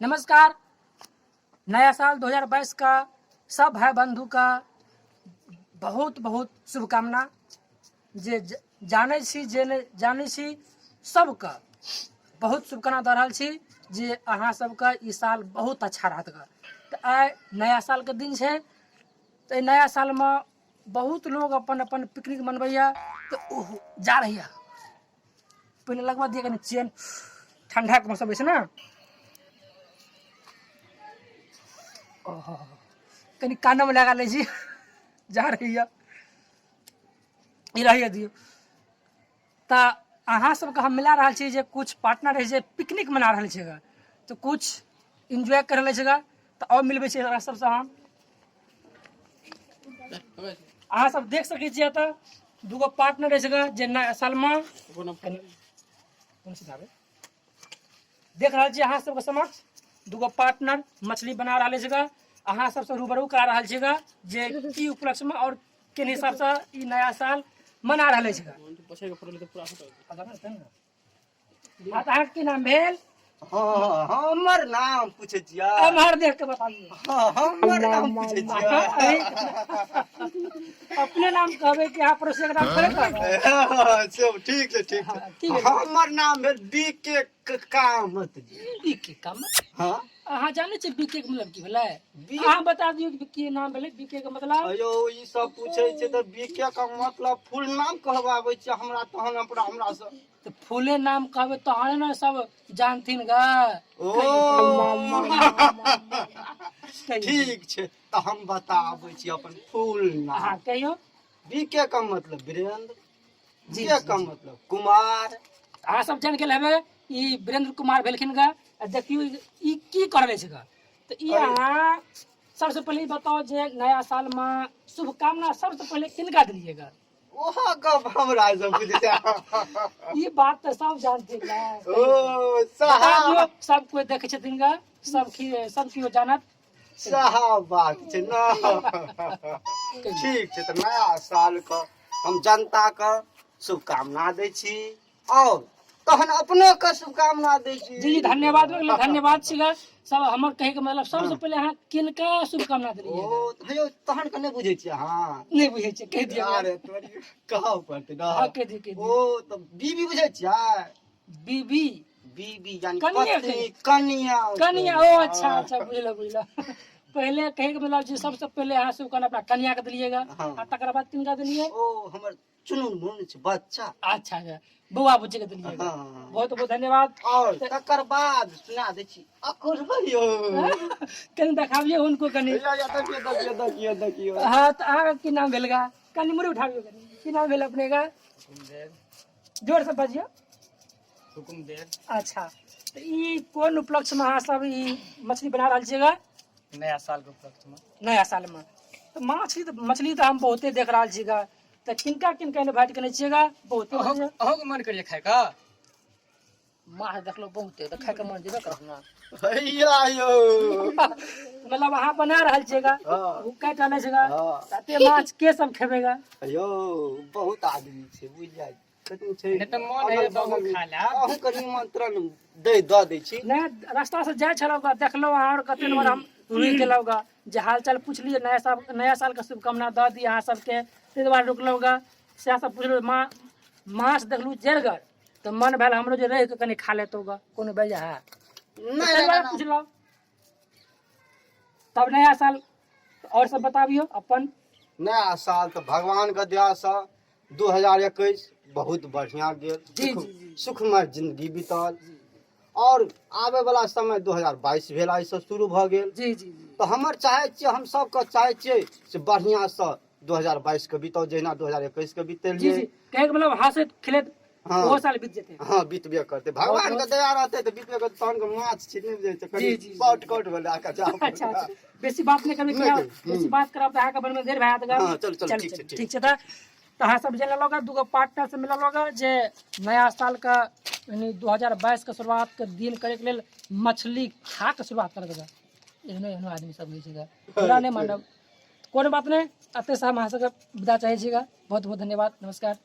नमस्कार। नया साल 2022 का सब भाई बंधु का बहुत बहुत शुभकामना। जे जानै छी, जे नहि जानै छी, सबके बहुत शुभकामना दऽ रहल छी जे अहाँ सबके ई साल बहुत अच्छा रहत ग। तऽ आइ नया सालके दिन छै, तऽ एहि नया सालमे बहुत लोग अपन अपन पिकनिक मनबैया। तऽ ओहो जा रही है, पहिने लगबऽ दिअ कनि चेन, ठंडाके मौसम अछि ने। ओहो, कनि कानमे लगा लै छी। जा रही है, ई रही दियौ। तऽ अहाँ सबके हम मिला रहल छी जे कुछ पार्टनर रहै छै, पिकनिक मना रहल छै ग, तऽ कुछ एन्जॉय कर रहल छै ग। तऽ आओर मिलबै छी एकरा सबसँ हम। अहाँ सब देख सकै छियै, एतऽ दूगो पार्टनर अछि ग, जे नया सालमे कोन सिखाबै देख रहल छी। अहाँ सबके समक्ष दूगो पार्टनर मछली बना रहल अछि ग। अहाँ सबसँ रूबरू करा रहल छी ग जे की उपलक्ष्यमे आओर किन हिसाबसँ ई नया साल मना रहल अछि ग। हाँ, तऽ अहाँके की नाम भेल? हाँ, हमर नाम पूछै छियै? एम्हर देख के बताबियौ। हाँ, हमर नाम पूछै छियै? अपने नाम कहबै कि अहाँ पड़ोसी के नाम थोड़े कहबै? हाँ, सब ठीक छै, ठीक हाँ, छै। की भेल? हमर नाम भेल बी के कामत जी। बी के काम? हाँ। अहाँ जानै छियै बी के मतलब की भेलै? अहाँ बता दियौ कि की नाम भेलै बी के मतलब। अयो, ई सब पूछै छै तऽ बी के के मतलब फुल नाम कहबाबै छै हमरा, तहन हमरा हमरा से तऽ फूले नाम कहबै तहने ने सब जानथिन ग। ओ। कहियौ। ठीक छै, तऽ हम बताबै छी अपन फुल नाम। अहाँ कहियौ। बी के का मतलब वीरेंद्र, जी, के का मतलब कुमार। अहाँ सब जान गेल हेबै, ई वीरेंद्र कुमार भेलखिन ग। आ देखियौ ई की करले छै ग। तऽ ई अहाँ सबसे पहिले ई बताउ जे नया साल मे शुभकामना सबसे पहिले किनका देलियै ग? ओहो गप हमरा सब बुझै छै। ई बात तऽ सब जानथिन ने। ओ। बता साहब दियौ, सब कोइ देखै छथिन ग, सब की सब केओ जानत। साहब, बात छै ने। ठीक छै, तऽ नया साल के हम जनता के शुभकामना दै छी और तहन अपनो के शुभकामना दै छी। जी जी, धन्यवाद भऽ गेलै, धन्यवाद छी ग। सब हमर कहैके मतलब सबसँ पहिले अहाँ किनका शुभकामना देलियै? ओ तऽ हेयौ, तहन के नहि बुझै छियै अहाँ? नहि बुझै छियै, कहि दियौ। अरे तोरी, कहऽ पड़तै ने। हँ, कहि दियौ, कहि दियौ। ओ तऽ बीबी बुझै छियै? बीबी? बीबी यानी कनिया। पत्नी, कनिया। कनिया, ओ अच्छा अच्छा, बुझलो बुझलो। पहिले कहैके मतलब जे सबसँ पहिले अहाँ शुभकामना अपना कनिया के देलियै ग। हाँ। आ तकर बाद किनका देलियै? ओ हमर चुनुन मुन छै बच्चा। अच्छा अच्छा, बौआ बुच्ची के देलियै ग। हाँ। बहुत बहुत धन्यवाद। और तकर बाद सुना दै छी अकरो यौ। कनि देखाबियौ हुनको कनि। या या, देखियौ देखियौ देखियौ देखियौ। हाँ, तऽ अहाँके की नाम भेल गा? कनि मुड़ी उठाबियौ कनि। की नाम भेल अपने का? जोर से बजियौ। हुकुमदेव। अच्छा, तऽ ई कोन उपलक्ष्यमे अहाँ सब ई मछली बना रहल छियै गा? नया साल के उपलक्ष्य में। नया सालमे तऽ मछली तऽ मछली तऽ हम बहुते देख रहल छी गा, तऽ किनका किनका इन्वाइट केने छियै गा? बहुते अहूँ अहूँके मन करिए खायके? माछ देखलहुँ बहुते तऽ खायके मन जेबे करत ने। हैया यौ। मतलब अहाँ बना रहल छियै गा? हाँ। ओ काटि रहल छै गा? हाँ। तऽ एते माछ के सब खेबै गा? यौ, बहुत आदमी छै, बुझि जाइ कतनो छै। नहि तऽ मन होइए तऽ अहूँ खा लेब। अहूँके निमंत्रण दै दऽ दै छी। नहि, रास्ता से जाइ छलहुँ गा, देखलहुँ अहाँ आओर कते नम्बर हम रुकि गेलहुँ गा जे हालचाल पुछलियै, नया साल, नया सालके शुभकामना दऽ दी अहाँ सबके, ताहि दुआरे रुकलहुँ गा। सएह सब पुछलहुँ। माछ देखलहुँ जेरगर तऽ मन भेल हमरो जे रहि कऽ कनि खा लेतहुँ गा, कोनो बेजा है? नहि। ताहि दुआरे पुछलहुँ। तब नया साल आओर सब बताबियौ अपन। नया साल तऽ भगवानके दयासँ 2021 बहुत बढ़िआँ गेल। जी, सुख जी, जी। सुखमय जिंदगी बीतल और आबे वाला समय 2022 भेल, आइसँ शुरू भऽ गेल। जी जी जी तऽ हमर चाहै छियै, हम सबके चाहै छियै से बढ़िआँसँ 2022 के बीताउ, जहिना 2021 के जी। बीतेलियै। जी, कहैके मतलब हँसैत खेलैत हाँ। ओहो साल बीत जेतै। हाँ, बीतबे करतै, भगवान के दया रहतै तऽ बीतबे करतै। तहन के माछ छै, नहि बुझै छै कनि जी, जी, जी। पट कट भेलै आका जाउ। अच्छा अच्छा, बेसी बात नहि करबै। नहि किया करबै। बेसी बात करब तऽ अहाँके बनमे देर भए जायत गा। हाँ, चलू, चलू, ठीक छै, ठीक। ठीक छै, तऽ अहाँ सब जे लेलक दूगो पार्टनर से मिलल होगा जे नया साल का यानी 2022 के शुरुआत के दिन करे के लेल मछली खा के शुरुआत कर देगा। एहनो एहनो आदमी सब होइ छै गा। बुरा नहि मानब, कोनो बात नहि। एते से हम अहाँ सबके विदा चाहै छी गा। बहुत बहुत धन्यवाद, नमस्कार।